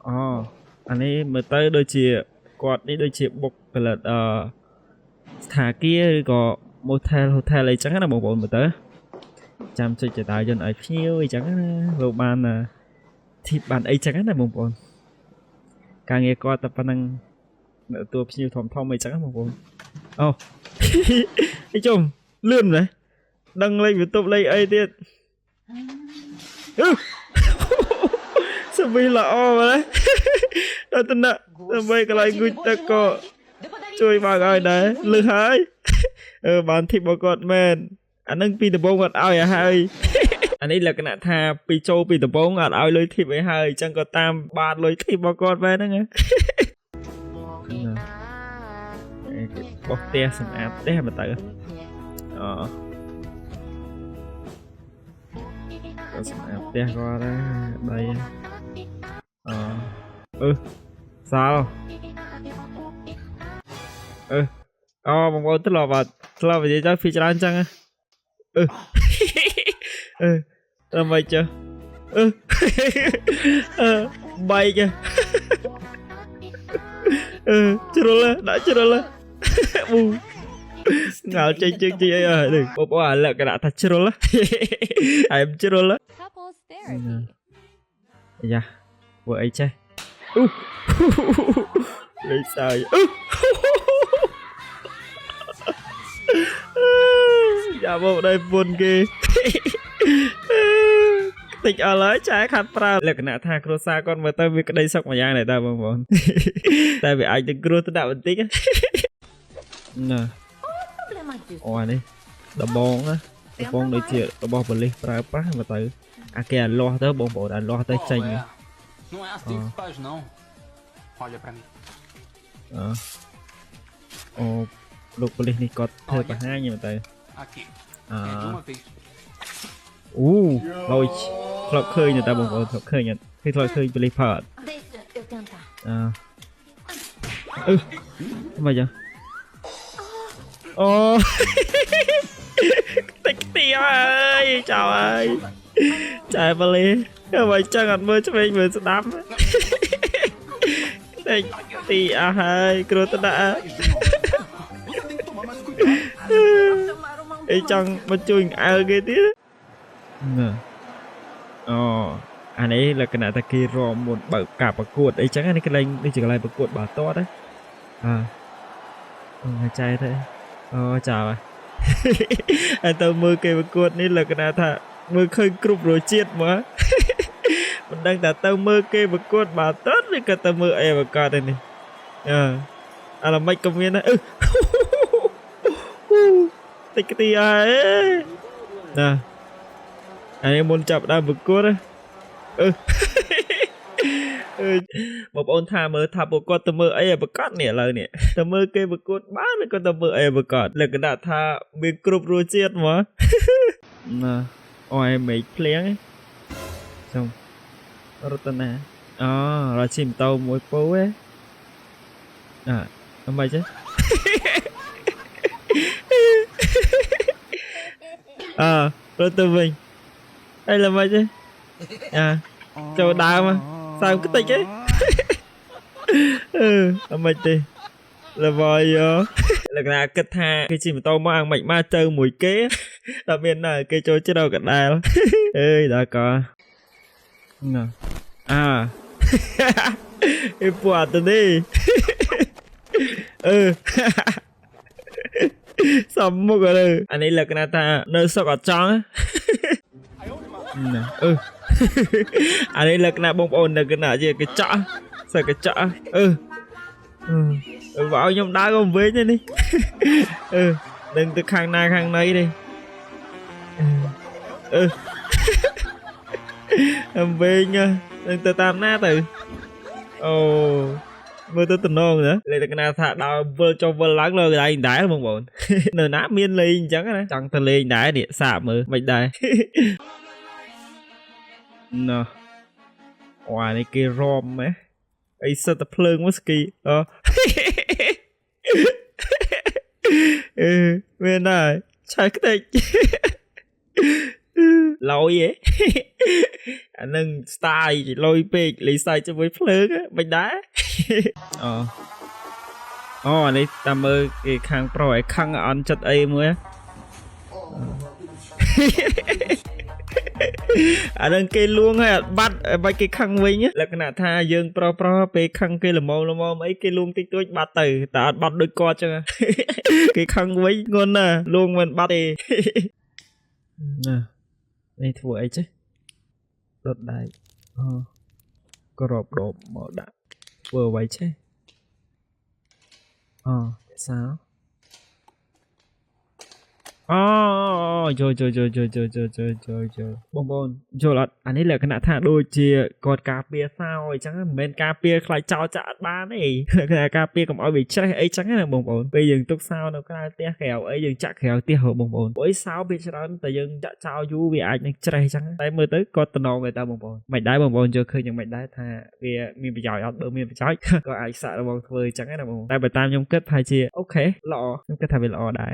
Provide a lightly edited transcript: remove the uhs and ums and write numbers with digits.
អូអានេះមើលទៅដូចជាគាត់នេះដូចជាបុគ្គលិកអឺស្ថាគារឬក៏ motel hotel អីចឹងណាបងប្អូនមើលទៅចាំចុចជណ្ដើរយន្តឲ្យភ្ញៀវអីចឹងណាលោកបាន tip បានអីចឹងណាបងប្អូនការងារគាត់តែប៉ុណ្្នឹងទទួលភ្ញៀវធំធំអីចឹងណាបងប្អូនអូ អីជុំលឿនម្ល៉េះដឹងលេខបន្ទប់លេខអីទៀតអឺ សវីល្អម្ល៉េះដល់តំណាក់ដើម្បីកន្លែងងូតទឹកក៏ជួយបើកឲ្យដែរលឺហើយអឺបាន tip របស់គាត់មែនអានឹងពីដំបូងគាត់ឲ្យឲ្យហើយ អានេះលក្ខណៈថាពីចូលពីដំបូងអត់ឲ្យលុយ tip អីហើយអញ្ចឹងក៏តាមបានលុយ tip របស់គាត់មែនហ្នឹងណាណាអេគេបោះផ្ទះសម្អាតផ្ទះមើលទៅអូក៏សម្អាតផ្ទះគាត់ដែរដីអអឺសាល់អឺអូបងប្អូនធ្លាប់អត់ធ្លាប់និយាយទៅពីច្រើនអញ្ចឹងហ៎អឺ អឺដើម្បីចុះអឺ អឺបែកហ៎អឺជ្រុលហ៎ដាក់ជ្រុលហ៎ប៊ូងល់ចេញជើងជីអីអើយបងប្អូនអាលក្ខណៈថាជ្រុលហ៎អែមជ្រុលហ៎ Couples therapy. អាយ៉ាធ្វើអីចេះអូ លេខសើចអឺ យ៉ាមកដៃពុនគេ តិចអស់ហើយចែខាត់ប្រើលក្ខណៈថាគ្រួសារគាត់មើលទៅវាក្តីសុខមួយយ៉ាងដែរតើបងប្អូន តែវាអាចនឹងគ្រោះថ្នាក់បន្តិចណា Problema disso. អូអានេះដបងណាដបងដូចជារបស់ប៉ូលីសប្រើប្រាស់មើលទៅអាគេអាលាស់ទៅបងប្អូនអាលាស់ទៅចេញ Qual é? Não é assim Ah. que se faz, não. Olha pra mim. អឺអូលោកប៉ូលីសនេះគាត់ធ្វើបង្ហាញមើលទៅ Aqui. អឺ É de uma vez. អូលយធ្លាប់ឃើញតែបងប្អូនធ្លាប់ឃើញអត់ឃើញធ្លាប់ឃើញប៉ូលីសផើអត់ Deixa eu tentar. អឺអឺមិនចឹងអូ តិចទីហើយចោលហើយចែប៉ូលីសបើចឹងអត់មើលឆ្វេងមើលស្ដាំតិចទីអស់ហើយគ្រោះថ្នាក់ Você tem que tomar mais cuidado. Tomar uma អីចង់មកជួយអើគេទៀតណាអូអានេះលក្ខណៈថាគេរមមុនបើកការប្រកួតអីចឹងនេះកន្លែងនេះជាកន្លែងប្រកួតបាល់ទាត់ហ៎អើអូចែទៅអូចៅហើយទៅមើលគេប្រកួតនេះលក្ខណៈថាមើលឃើញគ្រប់រសជាតិមក មិនដឹងថាទៅមើលគេប្រកួតបាល់ទាត់ឬក៏ទៅមើលអីប្រកួតទេនេះអឺអាឡមិនក៏មានដែរអឺ តិចទីហើយណាអានេះមុនចាប់ដើមប្រកួតហ៎អឺ អើយបងប្អូនថាមើលថាពួកគាត់ទៅមើលអីឲ្យប្រកាសនេះឥឡូវនេះទៅមើលគេប្រកួតបានឬក៏ទៅមើលអីប្រកាសលក្ខណៈថាមានគ្រប់រសជាតិមក ណាអូយមេឃភ្លៀងឯងចុំរតនាអូរត់ជិះម៉ូតូមួយពូឯងអ่ะทำไมចេះ អើរត់ទៅវិញអីល្មិចទេអាចូលដើមសើមខ្ទេចទេអឺអមិនទេលបាយយោលក្ខណៈគិតថាគេជិះម៉ូតូមកអាមិនមកទៅមួយគេដល់មានណាគេចូលជ្រៅកណ្ដាលអើយដល់កណាអា អេពួកអត់ទេអឺ សំមុខអើអានេះលក្ខណៈថានៅស្រុកអត់ចង់ណាអឺ អានេះលក្ខណៈបងប្អូនលក្ខណៈជាកញ្ចក់សើកញ្ចក់អឺអឺបើឲ្យខ្ញុំដើរក៏មិនវិញទេនេះ អឺនឹងទៅខាងណាខាងណីទេអឺអឹមវិញនឹងទៅតាមណាទៅអូមើលទៅតំណងណាលេខកណាថាដើរវិលចុះវិលឡើងលើកន្លែងដែរបងប្អូន នៅណាមានលេងអញ្ចឹងណាចង់ទៅលេងដែរនេះសាកមើលមិនដែរ ណោះអូអានេះគេរមហ៎អីសិតតែភ្លើងមកស្គីអូ អឺមានដែរឆាយខ្ទេច ឡយហ៎ អានឹង style លយពេកលេងសើចជាមួយភ្លើងហ៎មិនដែរ អូអូអានេះតាមមើលគេខាងប្រុសឲ្យខឹងអន់ចិត្តអីមួយហ៎ អានឹងគេលួងហើយអត់បាត់ឲ្យបាច់គេខឹងវិញលក្ខណៈថាយើងប្រុសប្រុសពេលខឹងគេល្មមល្មមអីគេលួងតិចតួចបាត់ទៅតែអត់បាត់ដូចគាត់ចឹង គេខឹងវិញងន់ណាស់លួងមិនបាត់ទេ ណានេះធ្វើអីចេះដុតដែកអូក្របដបមកដាក់ធ្វើអ្វីចេះអូសោអូយល់យល់យល់យល់យល់យល់យល់យល់យល់បងប្អូនយល់អត់អានេះលក្ខណៈថាដូចជាគាត់ការពារសោអីចឹងមិនមែនការពារខ្លាចចោលចាក់អត់បានទេលក្ខណៈការពារកុំឲ្យវាច្រេះអីចឹងណាបងប្អូនពេលយើងទុកសោនៅក្រៅផ្ទះក្រៅអីយើងចាក់ក្រៅផ្ទះហ៎បងប្អូនព្រោះអីសោវាច្រើនតែយើងចាក់ចោលយូរវាអាចនឹងច្រេះចឹងតែមើលទៅគាត់តំណងទៅតើបងប្អូនមិនដែរបងប្អូនយល់ឃើញយ៉ាងម៉េចដែរថាវាមានប្រយោជន៍អត់បើមានប្រយោជន៍ ក៏អាចសាកល្បងធ្វើចឹងណាបងតែបើតាមខ្ញុំគិតប្រហែលជា okay ល្អខ្ញុំគិតថាវាល្អដែរ។